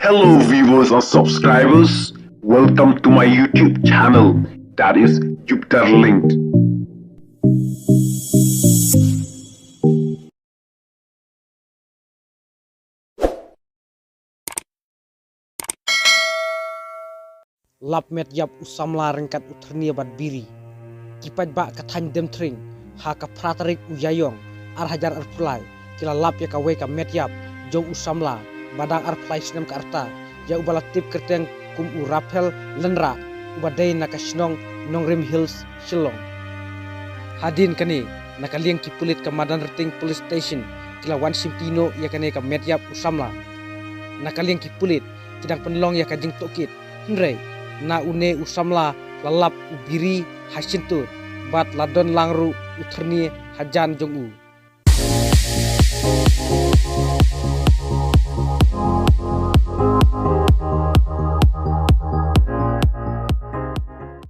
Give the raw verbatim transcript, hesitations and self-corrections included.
Hello viewers and subscribers, welcome to my YouTube channel, that is Jupiter Linked. Lap met ïap u samla ryngkat u thyrnia bad biri. Ki paidbah ka thaiñ Demthring ha ka phra tarik u Ïaïong ar hajar arphew lai ki la lap ïa kawei ka met ïap jong u samla ba dang arphew lai snem ka rta, ïa uba la tip kyrteng kum u Raphel Lynrah, uba dei na ka shnong Nongrim Hills, Shillong. Hadien kane, na ka liang ki pulit ka Madanrting Police Station ki la wan shim kino ïa kane ka met ïap u samla. Na ka liang ki pulit ki dang pynlong ïa ka jingtohkit, hynrei na une u samla la lap u biri ha shyntur bad la don lang ruh u thyrnia hajan jong u.